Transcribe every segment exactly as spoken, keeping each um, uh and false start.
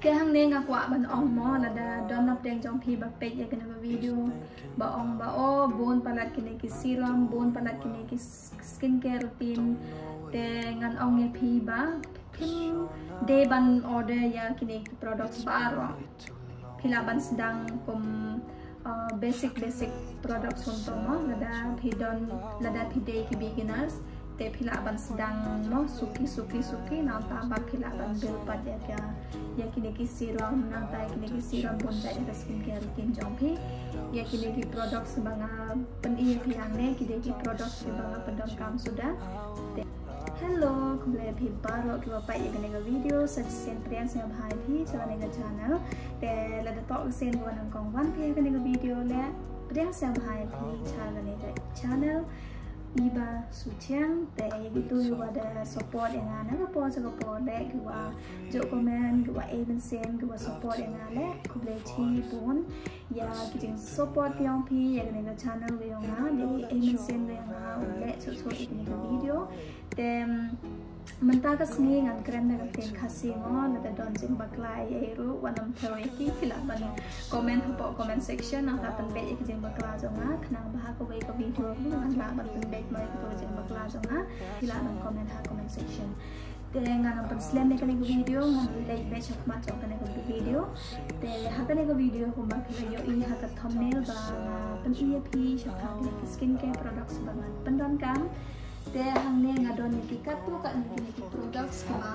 Te hangne nga kwah ban ong mo, lada don napdeng jong phi ba peit ïa kane ka video ba ong ba, oh, bun palat kine ki serum, bun palat kine ki s- skincare routine. Te ngan ong ïa phi ba phim dei ban order ïa kine ki products baroh. Phi lah ban sdang kum uh, basic basic products kumto mo, lada phi don, lada phi dei ki beginners, te phi lah ban sdang mo suki suki suki, nangta ba phi lah ban build pat ïa ka, ïa kine ki serum, nangta ïa kine ki serum bun jait ïa ka skincare routine jong phi. Ïa kine ki products ba nga pyni ïa phi hangne ki dei ki products kiba nga pyndonkam suda. Te Hello, khublei phi baroh kiba peit ïa kane ka video. Sa shisien pdiang sngewbha ïa phi sha kane ka channel. Te lada toh ka sien ba nyngkong wan phi ïa kane ka video leh, pdiang sngewbha ïa phi sha kane ka channel. Iba Suchiang, te ïa kito kiba da support ïa nga na ka por sha ka por leh, kiba jop comment, kiba ai mynsiem, kiba support ïa nga leh, khublei chibun. Ïa ki jingsupport ka jong phi ïa kane ka channel ka jong nga, dei ai mynsiem ka jong nga u leh shuh shuh ïa kane ka video. Te mynta ka sngi ngan kren da ka ktien Khasi mo, lada don jingbakla ei ei ruh wat nym thew ïa ki, phi lah ban comment hapoh comment section, nangta pynbeit ïa ki jingbakla jong nga, khnang ba ha kawei ka video ruh ngan lah ban pynbeit mo ïa kito ki jingbakla jong nga, phi lah ban comment ha comment section. Te ngan ym pynslem ïa kane ka video, ngan leit beit shakhmat jong kane ka video. Te ha kane ka video kumba phi la ïohi ha ka thumbnail ba nga pyni ïa phi shaphang kine ki skincare products ba ngan pyndonkam. Te hangne nga don ïa ki katto katne kine ki products kiba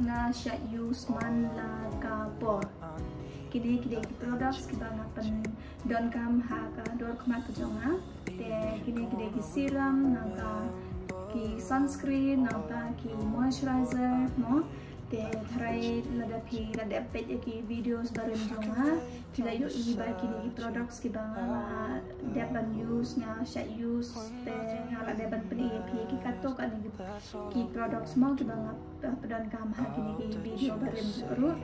nga shait use man la ka por. Kine ki dei ki products kiba nga pyndonkam ha ka dur khmat ka jong nga. Te kine ki dei ki serum, nangta ki sunscreen, nangta ki moisturizer mo. Te tharai lada phi la dep peit ïa ki videos barim jong nga, phi la ïohi ba kine ki products kiba nga la dep ban use, nga shait use, te nga la dep ban pyni ïa phi ki katto katne ki, ki products mo kiba nga pyndonkam ha kine ki video barim ruh.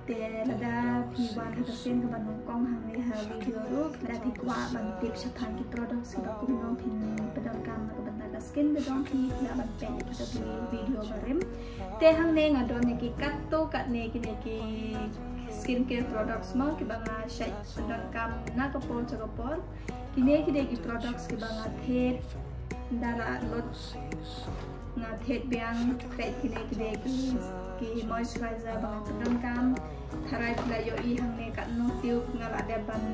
Te lada phi wan ha ka sien kaba nyngkong hangne ha video ruh, lada phi kwah ban tip shaphang ki products kiba kumno phin pyndonkam na ka bynta ka skin ka jong phi, phi lah ban peit ïa kita ki video barim. Te hangne nga don ïa ki katto katne kine ki skincare products mo kiba nga shait pyndonkam na ka por sha ka por. Kine ki dei ki products kiba nga thied da la lut, nga thied biang. Te kine ki dei ki, ki moisturizer ba nga pyndonkam. Tharai phi la ïohi hangne katno tube nga la dep ban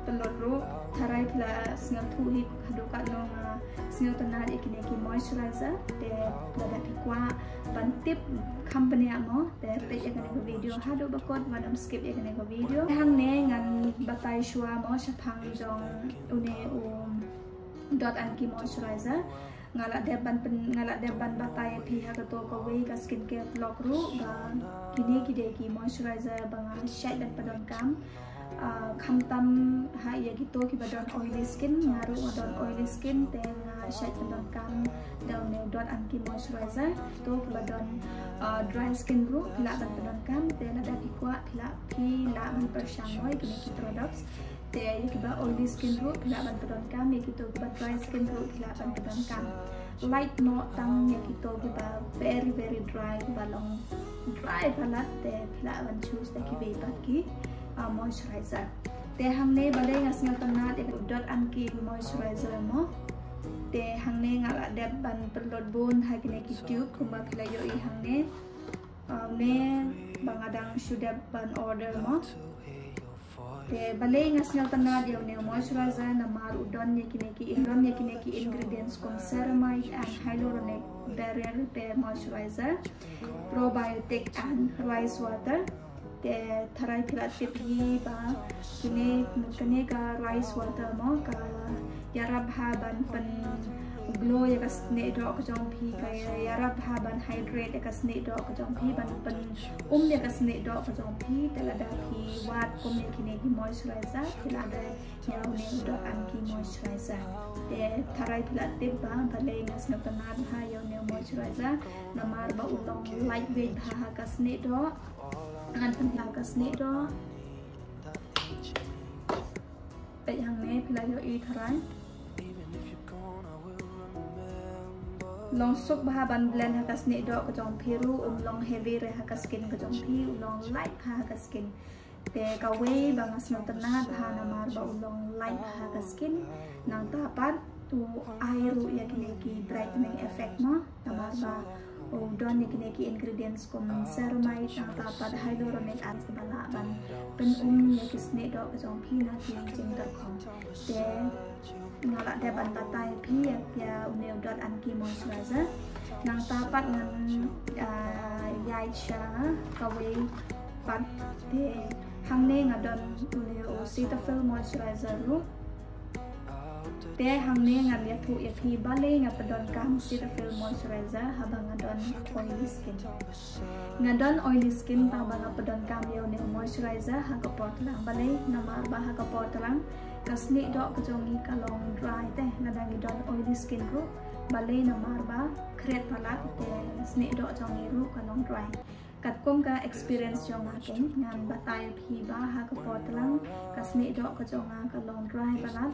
pynlut ruh. Tharai phi la sngewthuh hi haduh katno nga sngewtynnat ïa kine ki moisturizer. Te lada phi kwah ban tip kham bniah mo, te peit ïa kane ka video haduh ba kut, wat nym skip ïa kane ka video. Hangne ngan batai shuwa mo shaphang jong une u Dot Anki moisturizer. Nga la dep ban pyn, nga la dep ban batai ïa phi ha kato kawei ka skincare vlog ruh ba kine ki dei ki moisturizer ba nga shait ban pyndonkam. Ah, khamtam ha ïa kito kiba don oily skin, nga ruh nga don oily skin, te nga shait pyndonkam da une u Dot Anki moisturizer. Kito kiba don, ah, dry skin ruh phi lah ban pyndonkam, te lada phi kwah phi lah, phi lah ban pyrshang mo ïa kine ki products. Te ïa kiba oily skin ruh phi lah ban pyndonkam, ïa kito kiba dry skin ruh phi lah ban pyndonkam. Lait noh tang ïa kito kiba very very dry, kiba long dry palat, te phi lah ban choose da kiwei pat ki, ah, moisturizer. Te hangne balei nga sngewtynnat ïa u Dot Anki moisturizer mo. Te hangne nga la dep ban pynlut bun ha kine ki tube kumba phi la ïohi hangne. Ah, une ba nga dang shu dep ban order mo. Te balei nga sngewtynnat ïa une u moisturizer namar u don ïa kine ki, don ïa kine ki ingredients kum ceramide and hyaluronic barrier repair moisturizer, probiotic and rice water. Te tharai phi la tip hi ba kine, kane ka rice water mo ka ïarap ha ban pyn glow ïa ka snieh doh ka jong phi, ka ïarap ha ban hydrate ïa ka snieh doh ka jong phi, ban pyn um ïa ka snieh doh ka jong phi. Te lada phi wad kum ïa kine ki moisturizer, phi lah ban ïa une u Dot Anki moisturizer. Te tharai phi la tip ba balei nga sngewtynnat bha ïa une u moisturizer, namar ba u long lightweight bha ha ka snieh doh. Ngan pynpla ka snieh doh. Peit hangne phi la ïohi tharai. long suk bha ban blend ha ka snieh doh ka jong phi ruh, um long heavy re ha ka skin ka jong phi, u long light bha ha ka skin. Te kawei ba nga sngewtynnat bha namar ba u long light bha ha ka skin, nangta pat u ai ruh ïa kine ki brightening effect mo, namar ba u don ïa kine ki ingredients kum ceramide, nangta pat hyaluronic acid ba lah ban pynum ïa ki snieh doh ka jong phi na ki jingtyrkhong. Te nga lah dep ban batai phi ïa, ïa une u Dot and Key moisturizer. Nangta pat ngan, ah, ïaid sha kawei pat. Te hangne nga don une u Cetaphil moisturizer ruh. Te hangne ngan ïathuh ïa phi balei nga pyndonkam Cetaphil moisturizer haba nga don oily skin. Nga don oily skin tang ba nga pyndonkam ïa une u moisturizer ha ka por tlang. Balei? Namar ba ha ka por tlang ka snieh doh ka jong ngi ka long dry te, lada ngi don oily skin ruh. Balei? Namar ba khret palat te snieh doh jong ngi ruh ka long dry. Katkum ka experience jong nga keiñ, ngan batai phi ba ha ka por tlang ka snieh doh ka jong nga ka long dry palat.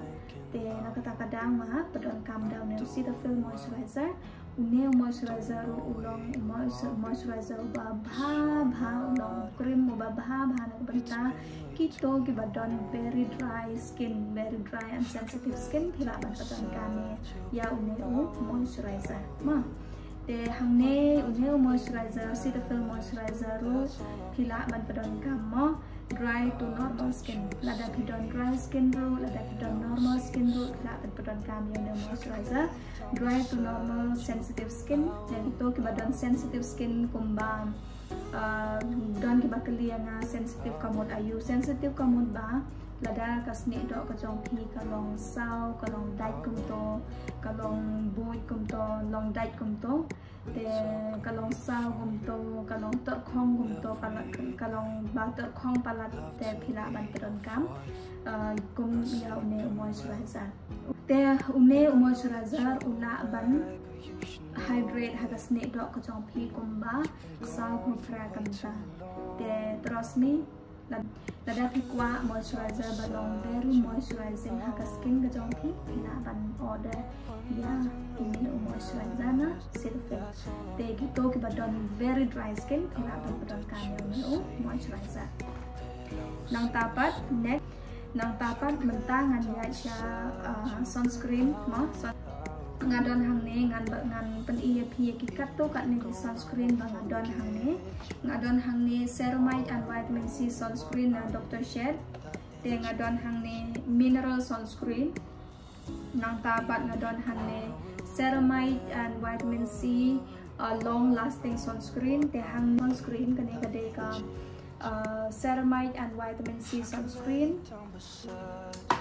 Te na kata ka daw nga pyndonkam da une u Cetaphil moisturizer. Une u moisturizer ruh u long u mois-, moisturizer uba bha bha, u long cream uba bha bha na ka bynta kito kiba don very dry skin, very dry and sensitive skin, phi lah ban pyndonkam ïa une u moisturizer mo. Te hangne une u moisturizer, Cetaphil moisturizer ruh phi lah ban pyndonkam mo, dry to normal skin. Lada phi don dry skin ruh, lada phi don normal skin ruh, phi lah ban pyndonkam ïa une u moisturizer. Dry to normal sensitive skin, ïa kito kiba don sensitive skin kumba, ah, don kiba kylli ïa nga sensitive ka mut aïu. Sensitive ka mut ba lada ka snieh doh ka jong phi ka long saw, ka long dait kumto, ka long buit kumto, long dait kumto. Te ka long saw kumto, ka long tyrkhong kumto, ka la-, ka long ba tyrkhong palat te phi lah ban pyndonkam, ah, kum ïa une u moisturizer. Te une u moisturizer u lah ban hydrate ha ka snieh doh ka jong phi kumba saw kumba phra kynta. Te trust me, lad-, lada phi kwah moisturizer ba long very moisturizing ha ka skin ka jong phi, phi lah ban order ïa une u moisturizer na Cetaphil. Te kito kiba don very dry skin, phi lah ban pyndonkam ïa une u moisturizer. Nangta pat, next, nangta pat mynta ngan ïaid sha, ah, sunscreen mo. Sun-, nga don hangne, ngan ba, ngan pyni ïa phi ïa ki katto katne ki sunscreen ba nga don hangne. Nga don hangne ceramide and vitamin C sunscreen na Doctor Sheth. Te nga don hangne mineral sunscreen. Nangta pat nga don hangne ceramide and vitamin C, uh, long lasting sunscreen. Te hang sunscreen kane ka dei ka, uh, ceramide and vitamin C sunscreen.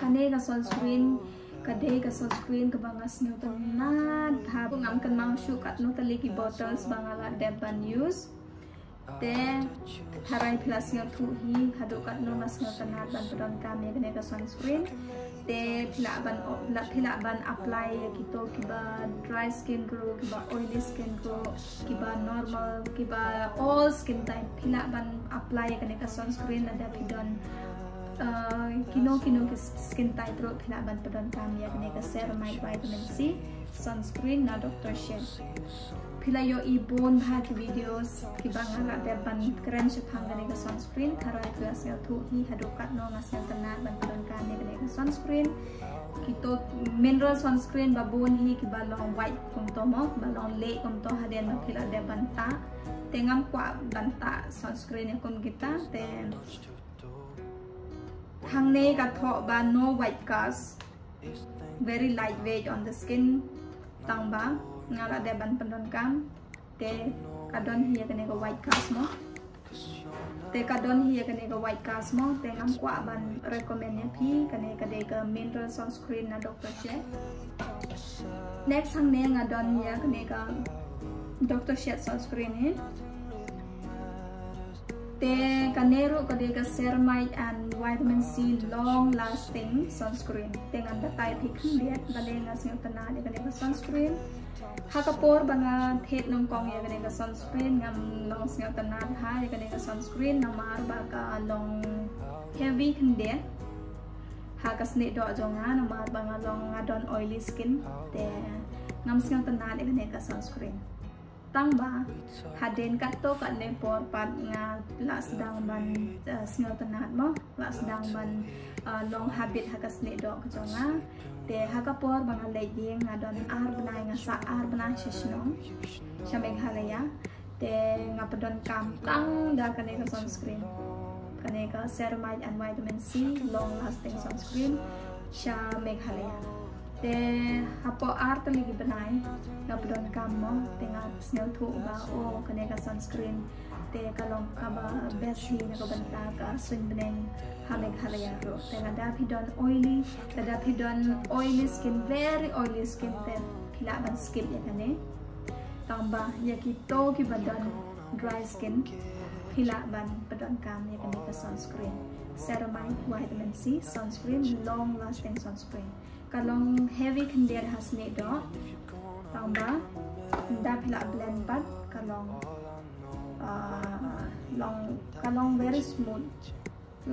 Kane ka sunscreen ka dei ka sunscreen kaba nga sngewtynnat bha. Ngam kynmaw shuh katno tylli ki bottles ba nga la dep ban use. Te tharai phi la sngewthuh hi haduh katno nga sngewtynnat ban pyndonkam ïa kane ka sunscreen. Te phi lah ban o-, la, phi lah ban apply ïa kito kiba dry skin ruh, kiba oily skin ruh, kiba normal, kiba all skin type. Phi lah ban apply ïa kane ka sunscreen lada phi don, uh, kino kino ki s-, skin type ruh phi lah ban pyndonkam ïa kane ka ceramide vitamin C sunscreen na Doctor Sheth. Phi la ïohi bun bha ki videos kiba nga la dep ban kren shaphang kane ka sunscreen, tharai phi la sngewthuh hi haduh katno nga sngewtynnat ban pyndonkam ïa kane ka sunscreen. Kito mineral sunscreen ba bun hi kiba long white kumto mo, ba long lieh kumto hadien ba phi la dep ban tah. Te ngam kwah ban tah sunscreen ïa kum kita, te hangne ka thoh ba no white cast, very lightweight on the skin, tang ba nga la dep ban pyndonkam. Te ka don hi ïa kane ka white cast mo. Te ka don hi ïa kane ka white cast mo. Te ngam kwah ban recommend ïa phi, kane ka dei ka mineral sunscreen na Doctor Sheth. Next hangne nga don ïa kane ka Doctor Sheth sunscreen hi. Te kane ruh ka dei ka ceramide and vitamin C long lasting sunscreen. Te ngan batai phi khyndiat balei nga sngewtynnat ïa kane ka sunscreen. Ha ka por ba nga thied nyngkong ïa kane ka sunscreen, ngam long sngewtynnat bha ïa kane ka sunscreen namar ba ka long heavy khyndiat ha ka snieh doh jong nga namar ba nga long, nga don oily skin. Te ngam sngewtynnat ïa kane ka sunscreen. Tang ba hadien katto katne por pat nga la sdang ban, eh, sngewtynnat mo, la sdang ban, eh, long habit ha ka snieh doh ka jong nga. Te ha ka por ba nga leit ïing nga don ar bnai, nga sah ar bnai sha shnong, sha Meghalaya. Te nga pyndonkam tang da kane ka sunscreen, kane ka ceramide and vitamin C long lasting sunscreen sha Meghalaya. Te hapoh ar tylli ki bnai nga pyndonkam mo, te nga sngewthuh ba, oh, kane ka sunscreen te ka long kaba best hi na ka bynta ka suiñ bneng ha Meghalaya ruh. Te lada phi don oily, lada phi don oily skin, very oily skin, te phi lah ban skip ïa kane. Tang ba ïa kito kiba don dry skin, phi lah ban pyndonkam ïa kane ka sunscreen, ceramide vitamin C sunscreen, long lasting sunscreen. Ka long heavy khyndiat ha snieh doh. Tang ba ynda phi lah blend pat ka long, ah, long, ka long very smooth.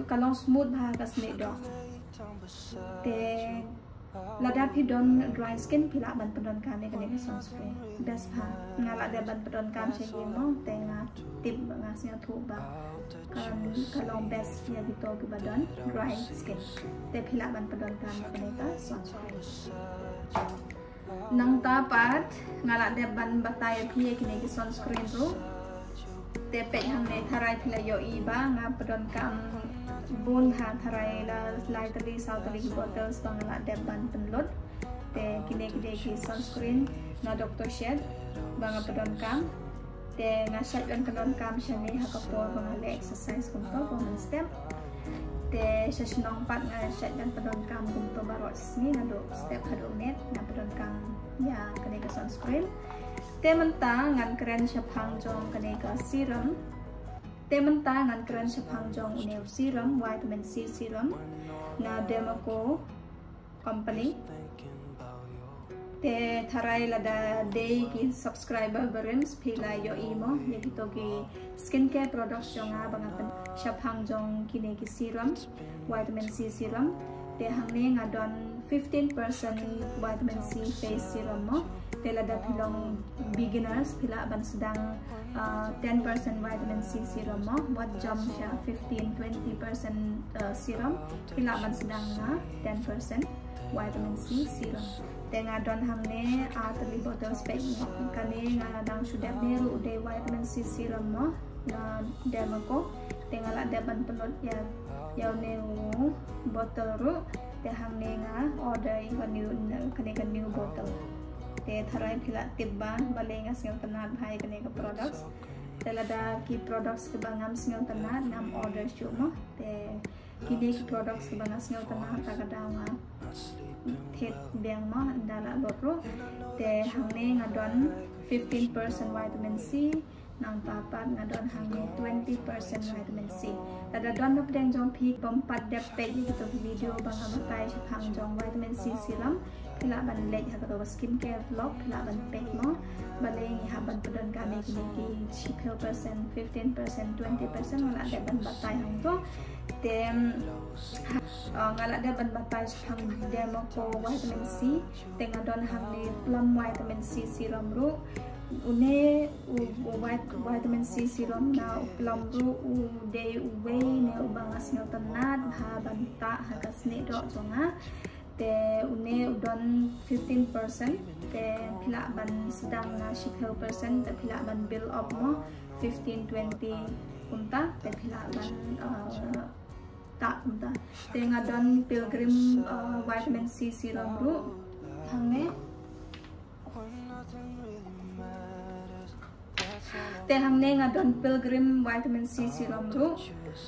Ka long smooth bha ha ka snieh doh. Te lada phi don dry skin, phi lah ban pyndonkam ïa kane ka sunscreen. Best bha. Nga la dep ban pyndonkam sha ïing mo, te nga tip, nga sngewthuh ba ka, ka long best ïa kito kiba don dry skin. Te phi lah ban pyndonkam ïa kane ka sunscreen. Nangta pat nga la dep ban batai ïa phi ïa kine ki sunscreen ruh. Te peit hangne, tharai phi la ïohi ba nga pyndonkam bun bha, tharai la lai tylli saw tylli ki bottles ba nga la dep ban pynlut. Te kine ki dei ki sunscreen na Doctor Sheth's ba nga pyndonkam. Te nga shait ban pyndonkam shane ha ka por ba nga leh exercise kumto, ba nga step. Te sha shnong pat nga shait ban pyndonkam kumto baroh shi sngi, naduh step haduh miet nga pyndonkam ïa kane ka sunscreen. Te mynta ngan kren shaphang jong kane ka serum. Te mynta ngan kren shaphang jong une u serum, vitamin C serum na Dermaco company. Te tharai lada dei ki subscriber barim, phi la ïohi mo ïa kito ki skincare products jong nga ba nga pyn shaphang jong kine ki serum, vitamin C serum. Te hangne nga don fifteen percent vitamin C face serum mo. Te lada phi long beginners, phi lah ban sdang, uh, ten percent vitamin C serum mo. Wat jump sha fifteen, twenty percent, uh, serum, phi lah ban sdang na ten percent vitamin C serum. Te nga don hangne ar tylli bottles, peit mo. Kane nga dang shu dep ne ruh, u dei vitamin C serum mo, na Dermaco. Te nga la dep ban pynlut ïa, ïa une u bottle ruh. Te hangne nga order ïa ka new, kane ka new bottle. Te tharai phi la tip ba balei nga sngewtynnat bha ïa kane ka products. Te lada ki products kiba ngam sngewtynnat ngam order shuh mo. Te kine ki products kiba nga sngewtynnat, ta ka daw nga thied biang mo, ynda la lut ruh. Te hangne nga don fifteen percent vitamin C, nangta pat nga don hangne twenty percent vitamin C. Lada don na pdeng jong phi bym pat dep peit ïa kito ki video ba nga batai shaphang jong vitamin C serum, phi lah ban leit ha kato ka skincare vlog, phi lah ban peit mo. Balei ngi hap ban pyndonkam ïa kine ki shiphew percent, fifteen percent, twenty percent, nga la dep ban batai hangto. Te, uh, nga la dep ban batai shaphang Dermaco vitamin C. Te nga don hangne plum vitamin C serum ruh. Une u, u vit-, vitamin C serum na u plum ruh u dei uwei ne uba nga sngewtynnat bha ban tah ha ka snieh doh jong nga. Te une u don fifteen percent, te phi lah ban sdang na shiphew percent, te phi lah ban build up mo, fifteen, twenty kumta, te phi lah ban, uh, tah kumta. Te nga don Pilgrim, uh, vitamin C serum ruh hangne. Te hangne nga don Pilgrim vitamin C serum ruh,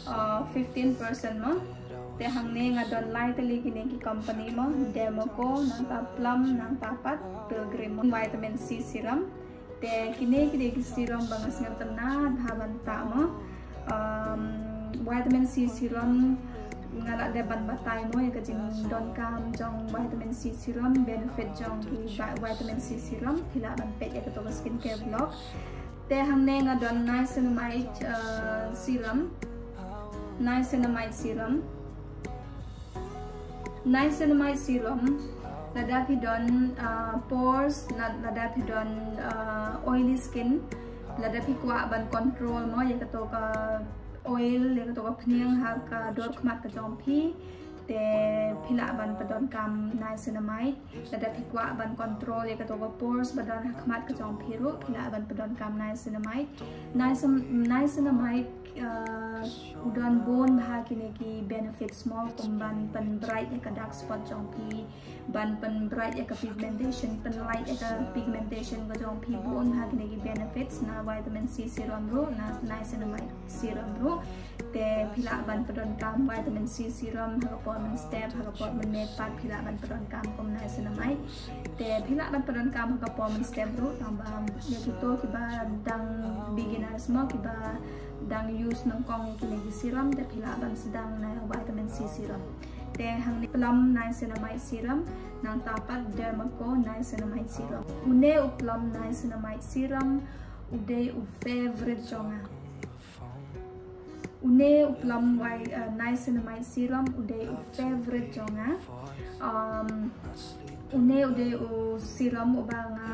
uh, fifteen percent mo. Te hangne nga don lai tylli kine ki company mo, Dermaco, nangta Plum, nangta pat Pilgrim vitamin C serum. Te kine ki dei ki serum ba nga sngewtynnat bha ban tah mo. Um, vitamin C serum nga la dep ban batai mo ïa ka jingdonkam jong vitamin C serum, benefit jong ki vi-, vitamin C serum, phi lah ban peit ïa kato ka skincare vlog. Te hangne nga don niacinamide, uh, serum. Niacinamide serum. Niacinamide serum Lada phi don uh, pores, lada phi don uh, oily skin, lada phi kwah ban control mo ïa kato ka oil, ïa kato ka phniang ha ka dur khmat ka jong phi, te phi lah ban pyndonkam niacinamide. Lada phi kwah ban control ïa kato ka pores ba don ha khmat ka jong phi ruh, phi lah ban pyndonkam niacinamide. Niacin- niacinamide uh, u don bun bha kine ki benefits mo, kum ban pynbright ïa ka dark spot jong phi, ban pynbright ïa ka pigmentation, pynlight ïa ka pigmentation ka jong phi. Bun bha kine ki benefits na vitamin C serum ruh, na niacinamide serum ruh. Te phi lah ban pyndonkam vitamin C serum ha ka por mynstep, ha ka por mynmiet pat phi lah ban pyndonkam kum niacinamide. Te phi lah ban pyndonkam ha ka por mynstep ruh, tang ba ïa kito kiba dang beginners mo, kiba dang use nyngkong ïa kine ki serum, te phi lah ban sdang na vitamin C serum. Te hangne plum niacinamide serum, nangta pat Dermaco niacinamide serum. Une u plum niacinamide serum u dei u favorite jong nga. Une u plum uh, niacinamide serum u dei u favorite jong nga. Um, une u dei u serum uba nga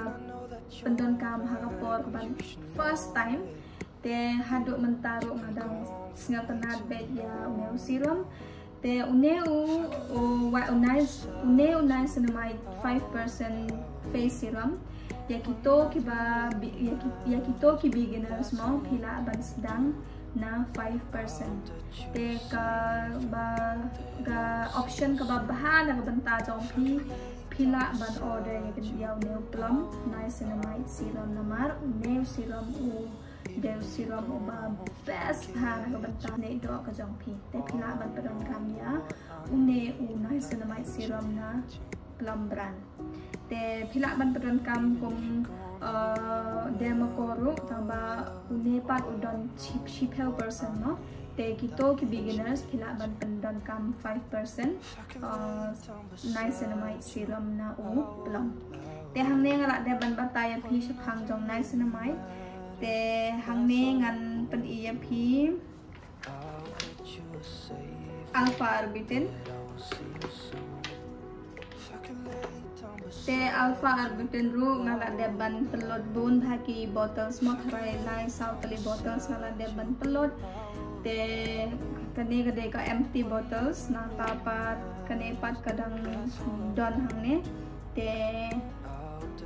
pyndonkam ha ka por kaba first time. Te haduh mynta ruh nga dang sngewtynnad beit ïa une u serum. Te une u, u, wa- u niac- une u niacinamide five percent face serum. Ïa kito kiba bi- ïa ki- ïa kito ki beginners mo, phi lah ban sdang na five percent. Te kaba, ka option kaba bha na ka bynta jong phi, phi lah ban order ïa une u plum niacinamide serum namar une u serum u dei u serum uba best bha na ka bynta snieh doh ka jong phi. Te phi lah ban pyndonkam ïa une u niacinamide serum na plum brand. Te phi lah ban pyndonkam kum uh, Dermaco ruh, tang ba une pat u don shi- shiphew percent mo. Te kito ki beginners phi lah ban pyndonkam five percent uh, niacinamide serum na u plum. Te hangne nga lah dep ban batai ïa phi shaphang jong niacinamide. Te hangne ngan pyni ïa phi alpha arbutin. Te alpha arbutin ruh nga lah dep ban pynlut bun bha ki bottles mo, tharai lai saw tylli bottles nga lah dep ban pynlut. Te kane ka dei ka empty bottles, nangta pat kane pat ka dang don hangne. Te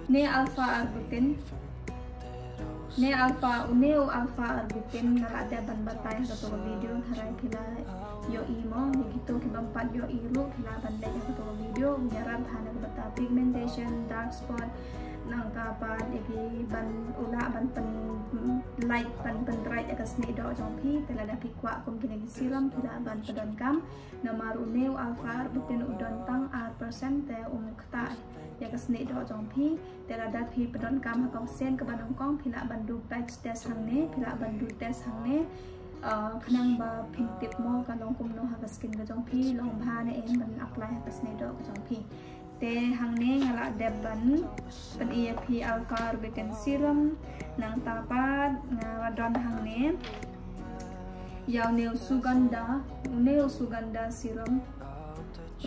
ne alpha arbutin, ne alpha, une u alpha arbutin nga lah dep ban batai ha kato ka video, tharai phi la ïohi mo, ïa kito ki bym pat ïohi ruh phi lah ban leit ha kato ka video. U ïarap bha na ka bynta pigmentation, dark spot, nangta pat ïa ki ban, u lah ban pyn light, ban pynbright ïa ka snieh doh jong phi. Te lada phi kwah kum kine ki serum phi lah ban pyndonkam. Namar une u alpha arbutin u don tang ar percent, te um ktah ïa ka snieh doh jong phi. Te lada phi pyndonkam ha ka sien kaba nyngkong phi lah ban du patch test hangne, phi lah ban du test hangne. Uh, khnang ba phin tip mo ka long kumno ha ka skin ka jong phi, long bha ne em ban apply ha ka snieh doh ka jong phi. Te hangne nga lah dep ban pyni ïa phi alpha arbutin serum, nangta pat nga la don hangne ïa une u Sugandha, une u Sugandha serum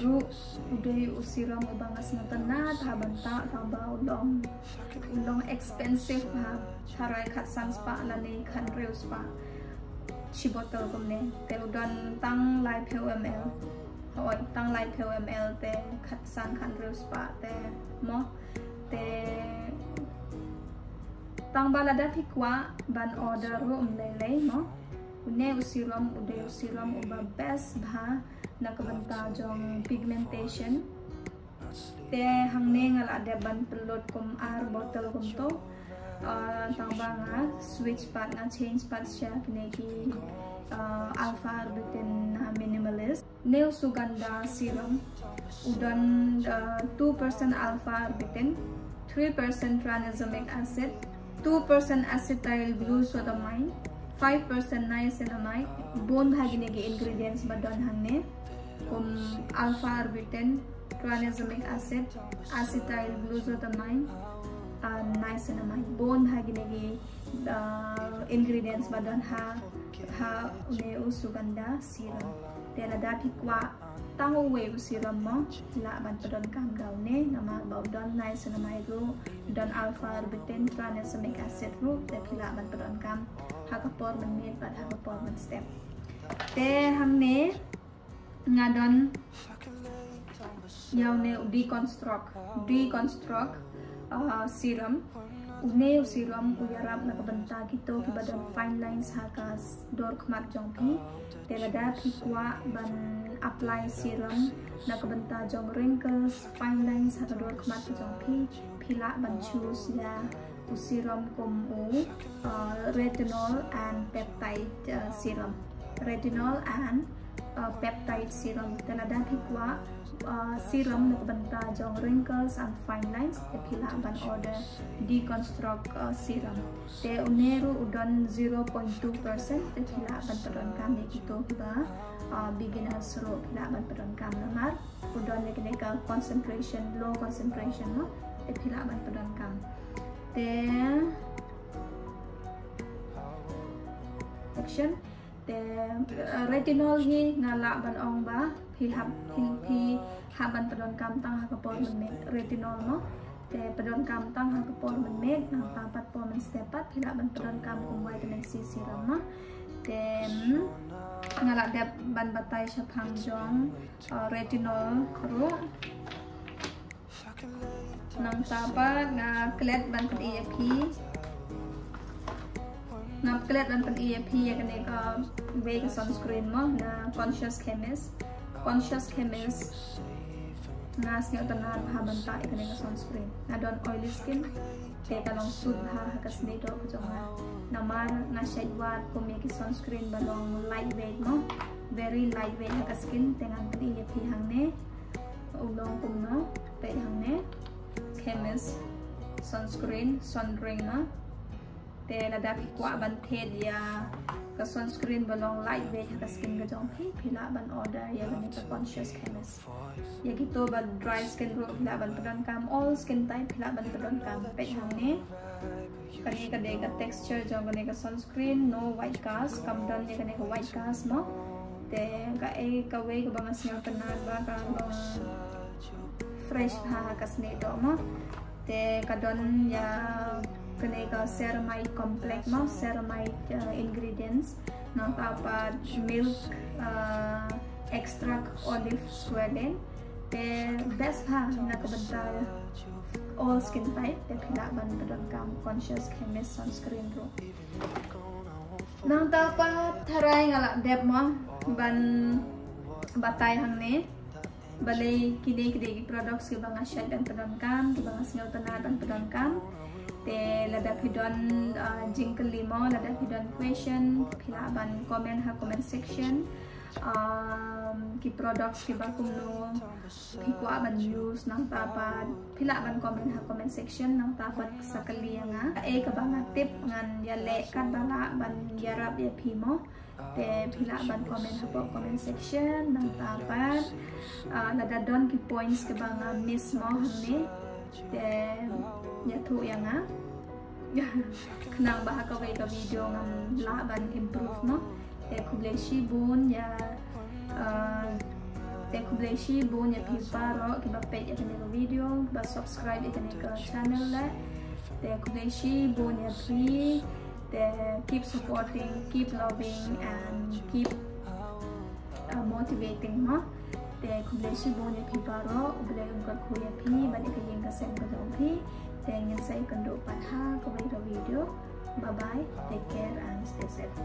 ruh u dei u serum uba nga sngewtynnad ha ban tah, tang ba u long, u long expensive ha, tharai khatsan spah lane khathynriew spah shi bottle kumne. Te u don tang laiphew M L. Hooid, tang laiphew M L te khatsan khathynriew spah te mo. Te tang ba lada phi kwah ban order ruh um lei lei mo. Une u serum u dei u serum uba best bha na ka bynta jong pigmentation. Te hangne nga lah dep ban pynlut kum ar bottle kumto. Uh, tang ba nga switch pat, nga change pat sha kine ki uh, alpha arbutin na minimalist. Une u Sugandha serum u don uh, two percent alpha arbutin, three percent tranexamic acid, two percent acetyl glucosamine, five percent niacinamide. Bun bha kine ki ingredients ba don hangne, kum alpha arbutin, tranexamic acid, acetyl glucosamine, uh, niacinamide. Bun bha kine ki uh, ingredients ba don ha, ha une u Sugandha serum. Te lada phi kwah Tang uwei u serum mo, phi lah ban pyndonkam da une, namar ba u don niacinamide ruh, u don alpha arbutin, tranexamic acid ruh, te phi lah ban pyndonkam ha ka por mynmiet bad ha ka por mynstep. Te hangne nga don ïa une u deconstruct, deconstruct, uh, serum. Une u serum u ïarap na ka bynta kito kiba don fine lines ha ka s-, dur khmat jong phi. Te lada phi kwah ban apply serum na ka bynta jong wrinkles, fine lines ha ka dur khmat ka jong phi, phi lah ban choose ïa u serum kum u, uh, retinol and peptide, uh, serum. Retinol and, uh, peptide serum. Te lada phi kwah, uh, serum na ka bynta jong wrinkles and fine lines, te phi lah ban order deconstruct, uh, serum. Te une ruh u don zero point two percent, te phi lah ban pyndonkam ïa kito kiba, uh, beginners ruh phi lah ban pyndonkam namar u don ïa kane ka concentration, low concentration mo, te phi lah ban pyndonkam. Te action. Te, uh, retinol hi nga lah ban ong ba phi hap, phi, phi hap ban pyndonkam tang ha ka por mynmiet, retinol mo. Te pyndonkam tang ha ka por mynmiet, nangta pat por mynstep pat phi lah ban pyndonkam kum vitamin C serum mo. Te, mm, nga lah dep ban batai shaphang jong, uh, retinol ruh. Nangta pat nga klet ban pyni ïa phi. Nga klet ban pyni ïa phi ïa kane kawei ka sunscreen mo, na Conscious Chemist. Conscious Chemist. Nga sngewtynnad bha ban tah ïa kane ka sunscreen. Nga don oily skin. Te ka long suit bha ha ka snieh doh ka jong nga. Namar nga shait wad kum ïa ki sunscreen ba long lightweight mo. Very lightweight ha ka skin, te ngan pyni ïa phi hangne. U long kumno, peit hangne. Chemist sunscreen, Sun Ring mo. Te lada phi kwah ban thied ïa ka sunscreen ba long lightweight ha ka skin ka jong phi, phi lah ban order ïa kane ka Conscious Chemist. Ïa kito ba dry skin ruh phi lah ban pyndonkam, all skin type phi lah ban pyndonkam. Peit hangne. Kane ka dei ka texture jong kane ka sunscreen, no white cast, kam don ïa kane ka white cast mo. Te kaei kawei kaba nga sngewtynnad ba ka long fresh bha ha ka snieh doh mo. Te ka don ïa kane ka ceramide complex mo, ceramide, uh, ingredients. Nangta pat milk, uh, extract olive squalane. Te best bha na ka bynta all skin type, te phi lah ban pyndonkam Conscious Chemist sunscreen ruh. Nangta pat tharai nga lah dep mo ban batai hangne. Balei kine ki dei ki products kiba nga shait ban pyndonkam, kiba nga sngewtynnad ban pyndonkam. Te lada phi don, uh, jingkylli mo, lada phi don question, phi lah ban comment ha comment section. Um, ki products kiba kumno phi kwah ban use, nangta pat phi lah ban comment ha comment section, nangta pat sa kylli ïa nga. Kaei kaba nga tip ngan ïaleh katba lah ban ïarap ïa phi mo. Te phi lah ban comment hapoh comment section, nangta pat, ah, lada don ki points kiba nga miss mo hangne, te ïathuh ïa nga. Khnang ba ha kawei ka video ngan lah ban improve mo. Te khublei shibun ïa, ah, te khublei shibun ïa phi baroh kiba peit ïa kane ka video, ba subscribe ïa kane ka channel leh. Te khublei shibun ïa phi. Te keep supporting, keep loving and keep, uh, motivating mo. Te khublei shibun ïa phi baroh, U Blei un kyrkhu ïa phi bad ïa ka ïing ka sem ka jong phi. Te ngin sa ïakynduh pat ha kawei ka video. Bye bye, take care and stay safe.